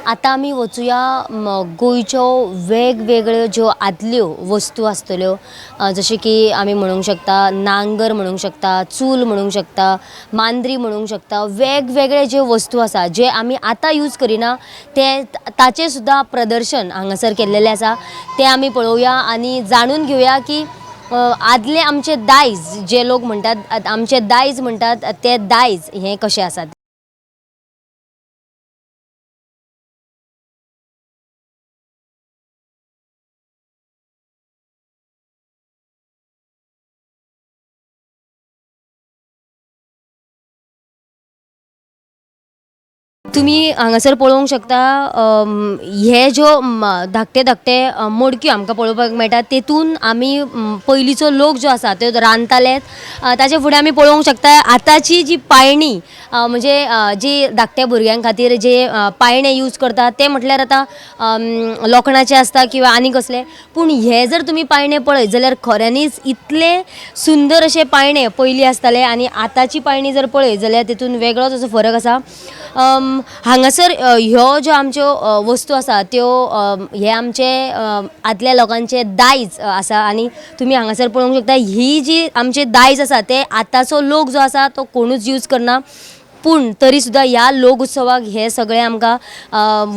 आतां आमी वचुया गोंयच्यो वेगवेगळ्यो ज्यो आदल्यो वस्तू आसतल्यो, जशें की आमी म्हणूंक शकता नांगर म्हणूंक शकता, चूल म्हणूंक शकता, मांद्री म्हणूंक शकता, वेगवेगळे जे वस्तू आसा जे आमी आतां यूज करिना ते ताचें सुद्दां प्रदर्शन हांगासर केल्लेलें आसा. तें आमी पळोवया आनी जाणून घेवया की आदले आमचे दायज जे लोक म्हणटात, आमचे दायज म्हणटात ते दायज हें कशें आसा. तुमी हांगासर पळोवंक शकता हे ज्यो धाकटे धाकटे मडक्यो आमकां पळोवपाक मेळटा तेतून आमी पयलींचो लोक जो आसा ते रांदताले. ताचे फुडें आमी पळोवंक शकता आतांची जी पायणी म्हणजे जी धाकट्या भुरग्यां खातीर जे पायणे यूज करतात ते म्हटल्यार आतां लोखणाचे आसता किंवा आनी कसले, पूण हे जर तुमी पायणे पळयत जाल्यार खऱ्यांनीच इतले सुंदर अशे पायणे पयलीं आसताले आनी आतांची पायणी जर पळयत जाल्यार तेतून वेगळोच असो फरक आसा. हांगासर ह्यो ज्यो आमच्यो वस्तू आसा त्यो हे आमचे आदल्या लोकांचे दायज आसा आनी तुमी हांगासर पळोवंक शकता ही जी आमचे दायज आसा ते आतांचो लोक जो आसा तो कोणूच यूज करना, पूण तरी सुद्दां ह्या लोक उत्सवाक हे सगळे आमकां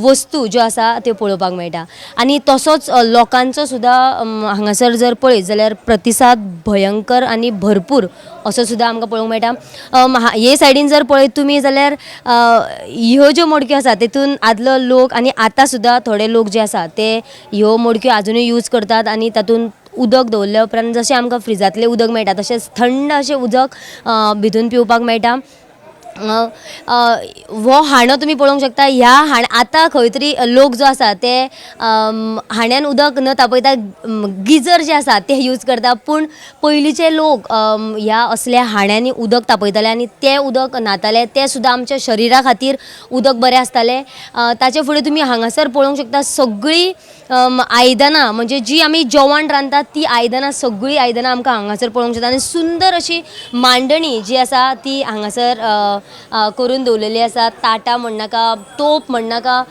वस्तू ज्यो आसा त्यो पळोवपाक मेळटा. आनी तसोच लोकांचो सुद्दां हांगासर जर पळयत जाल्यार प्रतिसाद भयंकर आनी भरपूर असो सुद्दां आमकां पळोवंक मेळटा. हे सायडीन जर पळयत तुमी जाल्यार ह्यो ज्यो मडक्यो आसा तेतून आदलो लोक आनी आतां सुद्दां थोडे लोक जे आसा ते ह्यो मडक्यो आजुनूय यूज करतात आनी तातूंत उदक दवरल्या उपरांत जशें आमकां फ्रिजांतलें उदक मेळटा तशेंच थंड अशें उदक भितून पिवपाक मेळटा. हो हांडो तुमी पळोवंक शकता. ह्या हांड आतां खंय तरी लोक जो आसा ते हांड्यान उदक न तापयता गिजर जे आसा ते यूज करता, पूण पयलींचे लोक ह्या असल्या हांड्यांनी उदक तापयताले आनी तें उदक न्हाताले, तें सुद्दां आमच्या शरिरा खातीर उदक बरें आसतालें. ताचे फुडें तुमी हांगासर पळोवंक शकता सगळीं आयदनां म्हणजे जी आमी जेवण रांदतात ती आयदनां सगळीं आयदनां आमकां हांगासर पळोवंक शकता आनी सुंदर अशी मांडणी जी आसा ती हांगासर करून दवरलेली आसा. ताटां म्हणनाका, तोप म्हणनाका,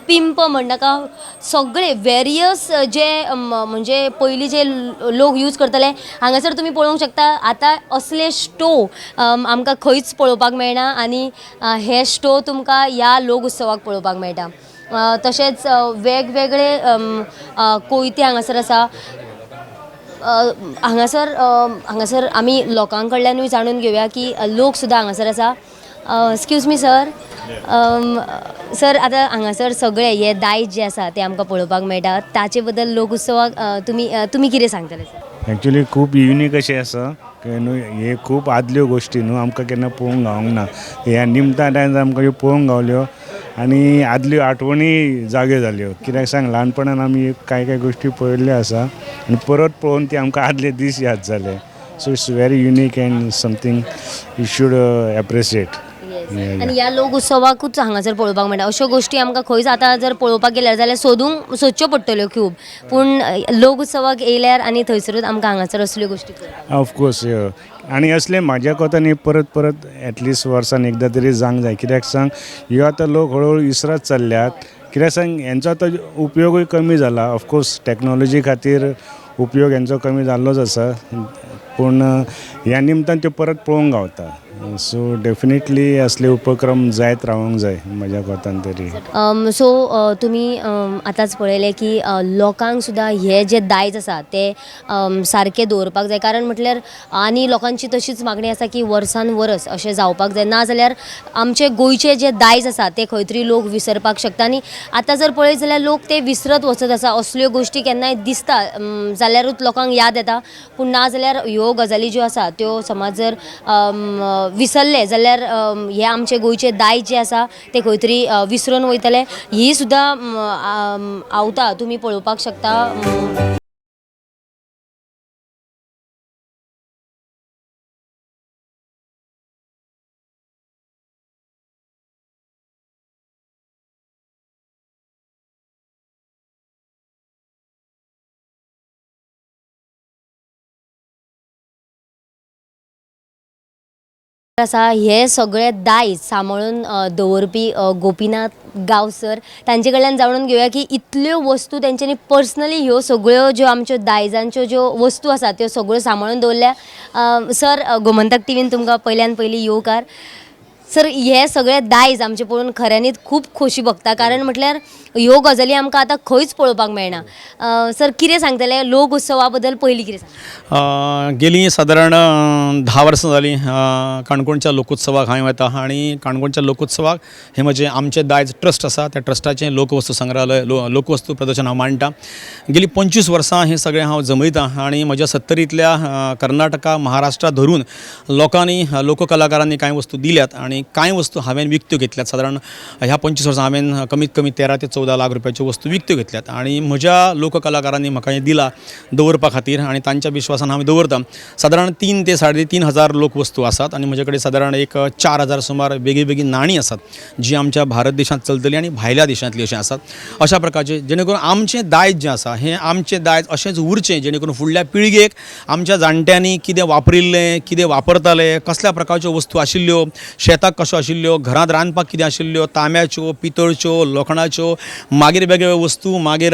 पिंप म्हणनाका, सगळे वेरियस जे म्हणजे पयलीं जे लोक यूज करताले हांगासर तुमी पळोवंक शकता. आतां असले स्टोव आमकां खंयच पळोवपाक मेळना आनी हे स्टोव तुमकां ह्या लोक उत्सवाक पळोवपाक मेळटा. तशेंच वेगवेगळे कोयते हांगासर आसा. हांगासर हांगासर आमी लोकां कडल्यानूय जाणून घेवया की लोक सुद्दां हांगासर आसा. एक्सक्यूज मी सर, सर आतां हांगासर सगळे हे दायज जे आसा ते आमकां पळोवपाक मेळटा, ताचे बद्दल लोक उत्सवाक तुमी तुमी कितें सांगतले सर? एक्चुली खूब युनीक अशें आसा न्हू, हे खूब आदल्यो गोश्टी न्हू आमकां केन्ना पळोवंक गावोंक ना, ह्या निमतान आमकां ह्यो पळोवंक गावल्यो आनी आदल्यो आठवणी जाग्यो जाल्यो. कित्याक सांग, ल्हानपणान आमी कांय कांय गोश्टी पळयल्ल्यो आसा आनी परत पळोवन ती आमकां आदले दीस याद जाले. So it's very unique and something you should appreciate. आनी ह्या लोक उत्सवाकूच हांगासर पळोवपाक मेळटा अश्यो गोश्टी आमकां खंयच आतां जर पळोवपाक गेल्यार जाल्यार सोदूंक सोदच्यो पडटल्यो खूब, पूण लोक उत्सवाक येयल्यार आनी थंयसरूच आमकां हांगासर असल्यो गोश्टी ऑफकोर्स. आनी असले म्हाज्या कोतान परत परत एटलिस्ट वर्सान एकदां तरी जावंक जाय. कित्याक सांग, ह्यो आतां लोक हळूहळू विसरत चल्ल्यात. कित्याक सांग, हेंचो आतां उपयोगूय कमी जाला. ऑफकोर्स टॅक्नोलॉजी खातीर उपयोग हेंचो कमी जाल्लोच आसा, पूण ह्या निमतान त्यो परत पळोवंक गावता. सो डेफिनेटली असले उपक्रम जायत रावंक जाय म्हज्या कोतान तरी. सो तुमी आतांच पळयलें की लोकांक सुद्दां हे जे दायज आसा ते सारकें दवरपाक जाय, कारण म्हटल्यार आनी लोकांची तशीच मागणी आसा की वर्सान वर्स अशें जावपाक जाय, ना जाल्यार आमचे गोंयचे जे दायज आसा ते खंय तरी लोक विसरपाक शकता. आनी आतां जर पळयत जाल्यार लोक ते विसरत वचत आसा. असल्यो गोश्टी केन्नाय दिसता जाल्यारूच लोकांक याद येता, पूण ना जाल्यार ह्यो गजाली ज्यो आसा त्यो समज जर विसरले जाल्यार हे आमचे गोंयचे दायज जे आसा ते खंय तरी विसरून वयतले. ही सुद्दां आवतां तुमी पळोवपाक शकता. आसा हे सगळे दायज सांबाळून दवरपी गोपीनाथ गांवसर तांचे कडल्यान जाणून घेवया की इतल्यो वस्तू तेंच्यांनी पर्सनली ह्यो सगळ्यो ज्यो आमच्यो दायजांच्यो ज्यो वस्तू आसा त्यो सगळ्यो सांबाळून दवरल्या. सर, गोमंतक टिवीन तुमकां पयल्यान पयलीं येवकार. सर, हे सगळे दायज आमचे पळोवन खऱ्यांनीच खूब खोशी भोगता, कारण म्हटल्यार ह्यो गजाली आमकां आतां खंयच पळोवपाक मेळना. सर, कितें सांगतले लोक उत्सवा बद्दल? पयलीं कितें सांग? गेलीं सादारण 10 वर्सां जालीं काणकोणच्या लोकोत्सवाक हांव येता आनी काणकोणच्या लोकोत्सवाक हें म्हजें आमचें दायज ट्रस्ट आसा, त्या ट्रस्टाचें लोकवस्तू संग्रहालय, लोकवस्तू प्रदर्शन हांव मांडटा. गेलीं 25 वर्सां हें सगळें हांव जमयतां आनी म्हज्या सत्तरींतल्या कर्नाटका, महाराष्ट्रा धरून लोकांनी, लोककलाकारांनी कांय वस्तू दिल्यात आनी कांय वस्तू हांवें विकत्यो घेतल्यात. सादारण ह्या 25 वर्सां हांवें कमीत कमी 13 ते 14 लाख रुपयाच्यो वस्तू विकत्यो घेतल्यात आनी म्हज्या लोककलाकारांनी म्हाका हें दिलां दवरपा खातीर आनी तांच्या विश्वासान हांव दवरतां. सादारण 3 ते 3.5 हजार लोकवस्तू आसात आनी म्हजे कडेन सादारण एक 4,000 सुमार वेगळीं वेगळीं नाणीं आसात जी आमच्या भारत देशांत चलतली आनी भायल्या देशांतली अशीं आसात. अशा प्रकारचे जेणे करून आमचें दायज जें आसा हें आमचें दायज अशेंच उरचें, जेणे करून फुडल्या पिळगेक आमच्या जाणट्यांनी कितें वापरिल्लें, कितें वापरताले, कसल्या प्रकारच्यो वस्तू आशिल्ल्यो, शेताक कश्यो आशिल्ल्यो, घरांत रांदपाक कितें आशिल्ल्यो, तांब्याच्यो, पितळच्यो, लोखणाच्यो, मागीर वेगवेगळ्यो वस्तू, मागीर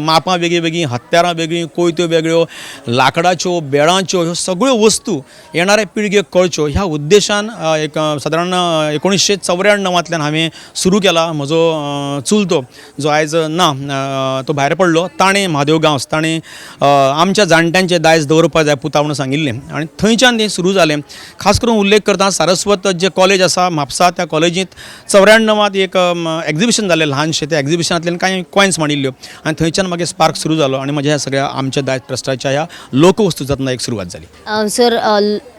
मापां वेगळीं वेगळीं, हत्यारां वेगळीं, कोयत्यो वेगळ्यो, लांकडाच्यो, बेळांच्यो, ह्यो सगळ्यो वस्तू येणाऱ्या पिळगेक कळच्यो ह्या उद्देशान एक सादारण 1994 हांवें सुरू केला. म्हजो चुलतो जो आयज ना, तो भायर पडलो, ताणें, म्हादेव गांवस, ताणें आमच्या जाणट्यांचें दायज दवरपाक जाय पुता म्हणून सांगिल्लें आनी थंयच्यान तें सुरू जालें. खास करून उल्लेख करता, सारस्वत जे कॉलेज आसा म्हापसा, त्या कॉलेजींत 94 एक एग्जिबिशन जालें ल्हानशें. त्या एग्जिबिशनांतल्यान कांय कॉयन्स मांडिल्ल्यो आनी थंयच्यान मागीर स्पार्क सुरू जालो आनी म्हज्या ह्या सगळ्या आमच्या दायज ट्रस्टाच्या ह्या लोकवस्तू जतनायेक सुरवात जाली. सर,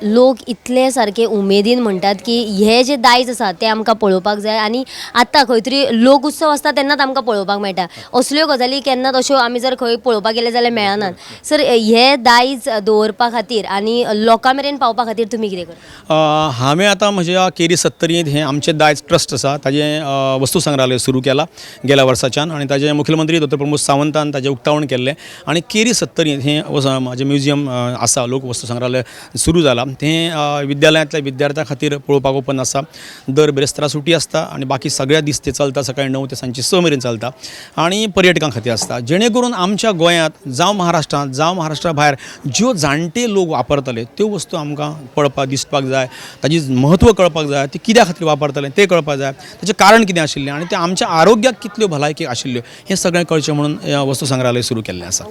लोक इतले सारके उमेदीन म्हणटात की हे जे दायज आसा ते आमकां पळोवपाक जाय आनी आतां खंय तरी लोक उत्सव आसता तेन्नाच आमकां पळोवपाक मेळटा. असल्यो गजाली केन्नाच अश्यो आमी जर खंय पळोवपाक गेले जाल्यार मेळनात. सर, हे दायज दवरपा खातीर आनी लोकां मेरेन पावपा खातीर तुमी कितें करता? हांवें आतां म्हज्या केरी सत्तरींत हें आमचें दायज ट्रस्ट आसा ताजें वस्तू संग्रहालय सुरू केलां गेल्या वर्साच्यान आनी ताजें मुख्यमंत्री डॉक्टर प्रमोद सावंतान ताजें उक्तावण केल्लें आनी केरी सत्तरींत हें म्हाजें म्युजियम आसा, लोक वस्तू संग्रहालय सुरू जालां. तें विद्यालयांतल्या विद्यार्थ्यां खातीर पळोवपाक ओपन आसा. दर बिरेस्तारा सुटी आसता आनी बाकी सगळ्या दीस ते चलता, सकाळी 9 ते सांजची 6 मेरेन चलता आनी पर्यटकां खातीर आसता, जेणे करून आमच्या गोंयांत जावं महाराष्ट्रांत जावं महाराष्ट्रा भायर ज्यो जाणटे लोक वापरताले त्यो वस्तू आमकां पळोवपाक दिसपाक जाय, ताजी म्हत्व कळपाक जाय, ती कित्या खातीर वापरताले तें कळपाक जाय, ताचें कारण कितें आशिल्लें आनी तें आमच्या आरोग्याक कितल्यो भलायकी आशिल्ल्यो हें सगळें कळचें म्हणून वस्तू संग्रहालय सुरू केल्लें आसा.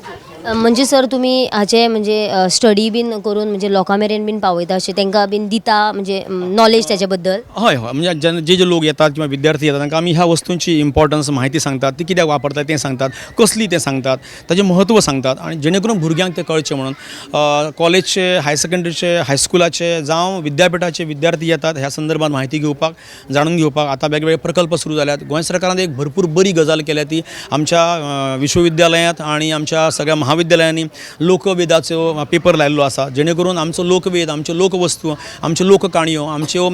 म्हणजे सर, तुमी हाचे म्हणजे स्टडी बीन करून म्हणजे लोकां मेरेन बीन पावयता अशें तांकां बीन दिता म्हणजे नॉलेज ताचे बद्दल? हय हय, म्हणजे जेन्ना जे जे लोक येतात किंवा विद्यार्थी येतात तांकां आमी ह्या वस्तूंची इम्पॉर्टन्स म्हायती सांगतात, ती कित्याक वापरतात तें सांगतात, कसली तें सांगतात, ताजें म्हत्व सांगतात आनी जेणे करून भुरग्यांक तें कळचें म्हणून कॉलेजचे, हायर सेकंडरीचे, हायस्कुलाचे जावं विद्यापिठाचे विद्यार्थी येतात ह्या संदर्भात म्हायती घेवपाक, जाणून घेवपाक. आतां वेगवेगळे प्रकल्प सुरू जाल्यात. गोंय सरकारान एक भरपूर बरी गजाल केल्या ती आमच्या विश्वविद्यालयांत आनी आमच्या सगळ्या महाविद्यालयांनी लोकवेदाचो पेपर लायिल्लो आसा, जेणे करून आमचो लोकवेद, आमच्यो लोकवस्तू, आमच्यो लोककाणयो, आमच्यो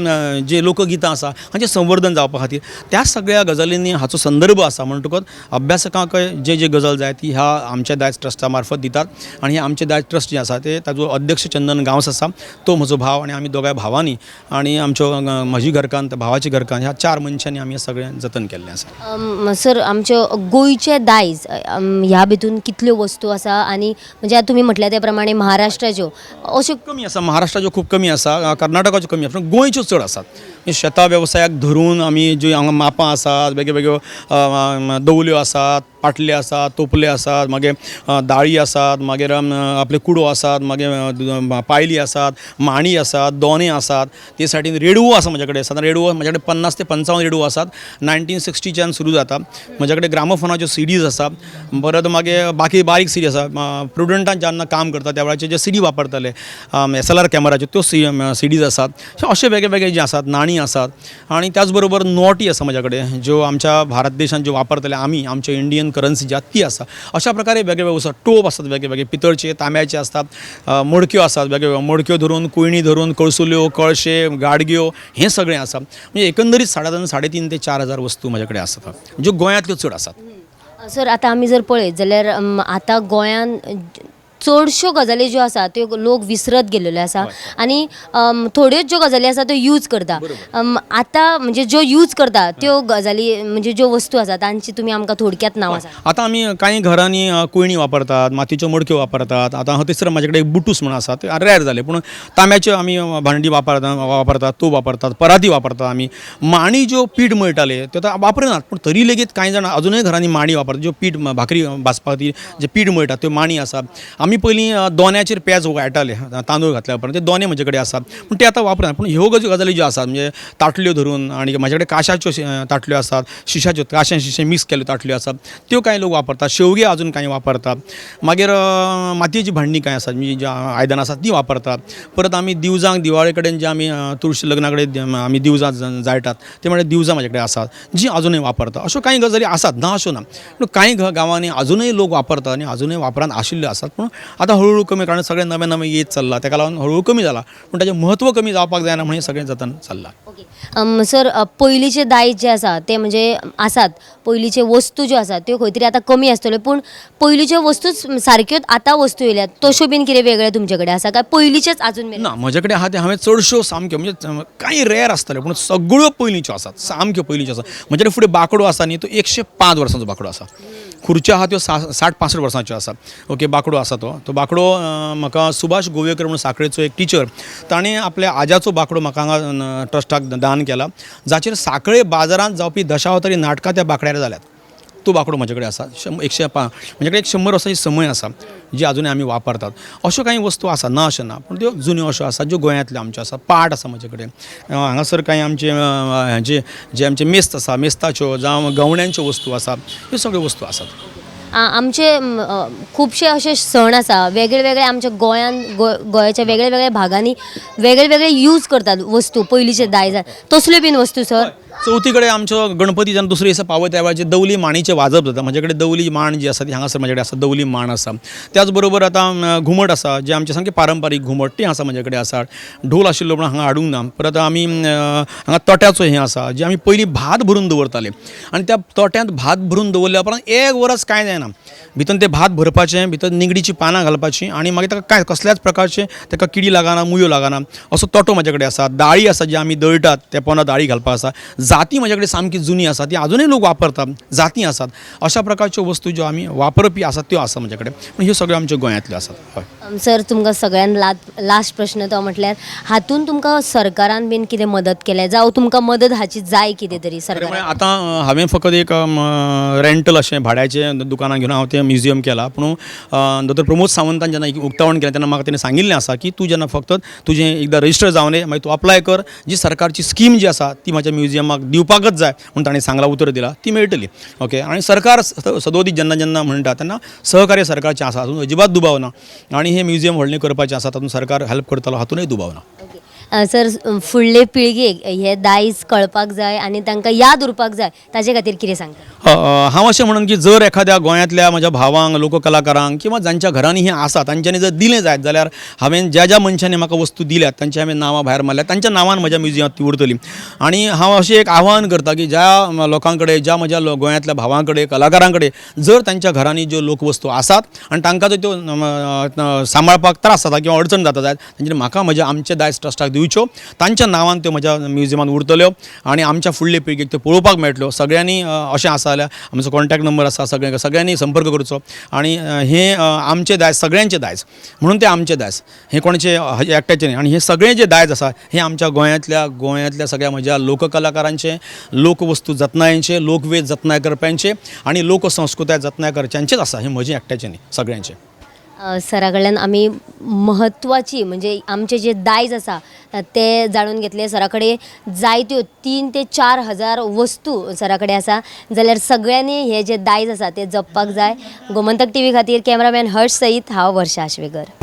जे लोकगितां आसा हांचें संवर्धन जावपा खातीर त्या सगळ्या गजालींनी हाचो संदर्भ आसा. म्हणटकच अभ्यासकांकय जे जे गजाल जाय ती ह्या आमच्या दायज ट्रस्टा मार्फत दितात आनी हे आमचे दायज ट्रस्ट जे आसा ते ताजो अध्यक्ष चंदन गांवस आसा, तो म्हजो भाव आनी आमी दोगांय भावांनी आनी आमच्यो म्हजी घरकान्न, भावाची घरकान्न, ह्या 4 मनशांनी आमी हें सगळें जतन केल्लें आसा. सर, आमच्यो गोंयचें दायज ह्या भितून कितल्यो वस्तू आसा आनी म्हणजे आतां तुमी म्हटल्या त्या प्रमाणे महाराष्ट्राच्यो अश्यो कमी आसा, महाराष्ट्राच्यो खूब कमी आसा, कर्नाटकाच्यो कमी आसा, पूण गोंयच्यो चड आसात. शेतां वेवसायाक धरून आमी ज्यो हांगा मापां आसात, वेगळ्यो वेगळ्यो दवल्यो आसात, पाटले आसात, तोपले आसात, मागीर दाळी आसात, मागीर आपले कुडो आसात, मागीर पायली आसात, माणी आसात, दोने आसात, ते सायडीन रेडवो आसा म्हज्या कडेन. सादारण रेडवो म्हज्या कडेन 50 ते 55 रेडवो आसात. 1960च्यान सुरू जाता. म्हज्या कडेन ग्रामोफोनाच्यो सिडीज आसा, परत मागीर बाकी बारीक सिडी आसा. प्रुडंटान जेन्ना काम करता त्या वेळाचेर जे सिडी वापरताले SLR कॅमेराच्यो त्यो सिडीज आसात. अशे वेगळे वेगळे जे आसात नाणी आसात आनी त्याच बरोबर नोटी आसा म्हज्या कडेन ज्यो आमच्या भारत देशान ज्यो वापरताले आमी, आमचे इंडियन करन्सी जी आसा ती आसा. अशा प्रकारे वेगळे वेगळे आसा. टोप आसात वेगळे वेगळे, पितळचे, तांब्याचे आसतात, मडक्यो आसात वेगळे वेगळे, मडक्यो धरून, कुयणी धरून, कळसुल्यो, कळशे, गाडग्यो, हें सगळें आसा. म्हणजे एकंदरीत सादारण 3.5 ते 4 हजार वस्तू म्हज्या कडेन आसात ज्यो गोंयांतल्यो चड आसात. सर, आतां आमी जर पळयत जाल्यार आतां गोंयांत चडश्यो गजाली ज्यो आसा त्यो लोक विसरत गेल्ल्यो आसा आनी थोड्योच ज्यो गजाली आसा त्यो यूज करता. आतां म्हणजे ज्यो यूज करता त्यो गजाली म्हणजे ज्यो वस्तू आसा तांची तुमी आमकां थोडक्यात नांवां सांगा. आतां आमी कांय घरांनी कोयणी वापरतात, मातयेच्यो मडक्यो वापरतात. आतां थंयसर म्हाजे कडेन एक बुटूस म्हूण आसा, ते रेर जाले, पूण तांब्याच्यो आमी भांडी वापरतात, तोप वापरतात, पराती वापरतात. आमी माणी ज्यो पीठ मळटाले त्यो आतां वापरनात, पूण तरी लेगीत कांय जाणां अजुनूय घरांनी माणी वापरतात, ज्यो पीठ भाकरी भाजपा खातीर जे पीठ मळटात त्यो माणी आसात. आमी पयलीं दोन्याचेर पेज वाळटाले तांदूळ घातल्या उपरांत, ते दोने म्हजे कडेन आसात, पूण ते आतां वापरनात. पूण ह्यो गजाली ज्यो आसात म्हणजे ताटल्यो धरून, आनी म्हाजे कडेन काशाच्यो ताटल्यो आसात, शिशाच्यो, काशें शिशें मिक्स केल्ल्यो ताटल्यो आसात, त्यो कांय लोक वापरतात. शेवगे अजून कांय वापरतात. मागीर मातयेची भांडी कांय आसात, म्हणजे जी आयदनां आसात ती वापरतात. परत आमी दिवजांक दिवाळे कडेन जे आमी तुळशी लग्ना कडेन आमी दिवजां जाळटात, ते म्हळ्यार दिवजां म्हाजे कडेन आसात जी अजुनूय वापरतात. अश्यो कांय गजाली आसात, ना अश्यो ना, पूण कांय गांवांनी अजुनूय लोक वापरतात आनी अजुनूय वापरांत आशिल्ल्यो आसात. पूण आतां हळूहळू कमी, कारण सगळें नवें नवें येत चल्लां, तेका लागून हळूहळू कमी जाला, पूण ताचें म्हत्व कमी जावपाक जायना म्हणून सगळें जतन चल्लां. ओके सर, पयलींचे दायज जे आसा ते म्हणजे आसात, पयलींचे वस्तू ज्यो आसा त्यो खंय तरी आतां कमी आसतल्यो, पूण पयलींच्यो वस्तूच सारक्योच आतां वस्तू येयल्यात तश्यो बीन कितें वेगळें तुमचे कडेन आसा काय पयलींचेच आजून मेरेन? ना, म्हजे कडेन आहा ते हांवें चडश्यो सामक्यो म्हणजे कांय रेर आसतल्यो, पूण सगळ्यो पयलींच्यो आसात, सामक्यो पयलींच्यो आसात. म्हजे कडेन फुडें बांकडो आसा न्ही, तो 105 वर्सांचो बांकडो आसा. खुर्च्यो आहा त्यो 60-65 वर्सांच्यो आसा. ओके, बांकडो आसा तो, तो बांकडो म्हाका सुभाष गोवेकर म्हणून साखळेचो एक टिचर, ताणें आपल्या आज्याचो बांकडो म्हाका हांगा ट्रस्टाक दान केला, जाचेर साखळे बाजारांत जावपी दशावतारी नाटकां त्या बांकड्यार जाल्यात. तो बांकडो म्हजे कडेन आसा. 105 म्हजे कडेन 100 वर्सांची समय आसा जी आजुनूय आमी वापरतात. अश्यो कांय वस्तू आसा, ना अशें ना, पूण त्यो जुन्यो अश्यो आसा ज्यो गोंयांतल्यो आमच्यो आसा. पाट आसा म्हजे कडेन. हांगासर कांय आमचे हाजे जे आमचे मेस्त आसा, मेस्ताच्यो जावं गवण्यांच्यो वस्तू आसा, ह्यो सगळ्यो वस्तू आसात. आमचे खुबशे अशे सण आसा वेगळे वेगळे आमच्या गोंयान, गोंयाच्या वेगळे वेगळे भागांनी वेगळे वेगळे यूज करतात वस्तू पयलींचे दायज, तसल्यो बीन वस्तू सर? चवथी कडेन आमचो गणपती जेन्ना दुसरे दिसा पावयता त्या वेळाचेर दवली माणीचें वाजप जाता. म्हजे कडेन दवली माण जी आसा ती हांगासर म्हजे कडेन आसा, दवली माण आसा. त्याच बरोबर आतां घुमट आसा, जें आमचें सामकें पारंपारीक घुमट तें आसा म्हजे कडेन आसा. ढोल आशिल्लो पूण हांगा हाडूंक ना. परत आमी हांगा तोट्याचो हें आसा, जें आमी पयलीं भात भरून दवरताले, आनी त्या तोट्यांत भात भरून दवरल्या उपरांत एक वरस कांय जायना, भितर तें भात भरपाचें, भितर निगडीचीं पानां घालपाचीं आनी मागीर ताका कांय कसल्याच प्रकारचें ताका किडी लागना, मुयो लागना, असो तोटो म्हजे कडेन आसा. दाळी आसा जी आमी दळटात त्या पोंदा दाळी घालपाक आसा. जाती म्हजे कडेन सामकी जुनी आसा, ती आजुनूय लोक वापरतात, जाती आसात. अशा प्रकारच्यो वस्तू ज्यो आमी वापरपी आसात त्यो आसा म्हजे कडेन, पूण ह्यो सगळ्यो आमच्यो गोंयांतल्यो आसात. हय सर, तुमकां सगळ्यान लास्ट प्रश्न तो म्हटल्यार हातून तुमकां सरकारान बीन कितें मदत केल्या जावं तुमकां मदत हाची जाय कितें तरी सरकारान? म्हळ्यार आतां हांवें फकत एक रेंटल अशें भाड्याचें दुकानां घेवन हांव तें म्युजियम केलां, पूण दोतोर प्रमोद सावंतान जेन्ना एक उक्तावण केलें तेन्ना म्हाका तेणें सांगिल्लें आसा की तूं जेन्ना फक्त तुजें एकदां रजिस्टर जावन ये, मागीर तूं अप्लाय कर, जी सरकारची स्कीम जी आसा ती म्हाज्या म्युजियमाक दिवपाकच जाय म्हूण ताणें सांगलां, उतर दिलां, ती मेळटली. ओके, आनी सरकार सदोदीत जेन्ना जेन्ना म्हणटा तेन्ना सहकार्य सरकारचें आसा, हातूंत अजिबात दुबाव ना, आनी हें म्युजियम व्हडलें करपाचें आसा तातूंत सरकार हेल्प करतलो हातूंतय दुबाव ना. ओके सर, फुडले पिळगेक हे दायज कळपाक जाय आनी तांकां याद उरपाक जाय, ताजे खातीर कितें सांगता? हांव अशें म्हणून की जर एखाद्या गोंयांतल्या म्हज्या भावांक, लोककलाकारांक किंवा जांच्या घरांनी हें आसा तांच्यांनी जर दिलें जायत जाल्यार हांवें ज्या ज्या मनशांनी म्हाका वस्तू दिल्यात तांची हांवें नांवां भायर मारल्यात, तांच्या नांवान म्हज्या म्युजियमांत ती उरतली. आनी हांव अशें एक आव्हान करता की ज्या लोकां कडेन, ज्या म्हज्या गोंयांतल्या भावां कडेन, कलाकारां कडेन जर तांच्या घरांनी ज्यो लोकवस्तू आसात आनी तांकां जर त्यो सांबाळपाक त्रास जाता किंवा अडचण जाता जायत, तांच्यांनी म्हाका म्हज्या आमच्या दायज ट्रस्टाक दिवच्यो, तांच्या नांवान त्यो म्हज्या म्युजियमांत उरतल्यो आनी आमच्या फुडले पिळगेक त्यो पळोवपाक मेळटल्यो. सगळ्यांनी अशें आसा जाल्यार आमचो कॉन्टॅक्ट नंबर आसा, सगळ्यांनी संपर्क करचो आनी हें आमचें दायज, सगळ्यांचें दायज म्हणून तें आमचें दायज, हें कोणाचें एकट्याचें न्ही. आनी हें सगळें जें दायज आसा हें आमच्या गोंयांतल्या सगळ्या म्हज्या लोककलाकारांचें, लोकवस्तू जतनायेचें, लोकवेद जतनाय करप्यांचें आनी लोकसंस्कृताय जतनाय करच्यांचेंच आसा, हें म्हजें एकट्याचें न्ही, सगळ्यांचें. सरा कडल्यान आमी म्हत्वाची म्हणजे आमचें जें दायज आसा तें जाणून घेतलें. सरा कडेन जायत्यो 3 ते 4 हजार वस्तू सरा कडेन आसा, जाल्यार सगळ्यांनी हें जें दायज आसा तें जपपाक जाय. गोमंतक टीव्ही खातीर कॅमेरामॅन हर्ष सईत, हांव वर्षा आश्वेकर.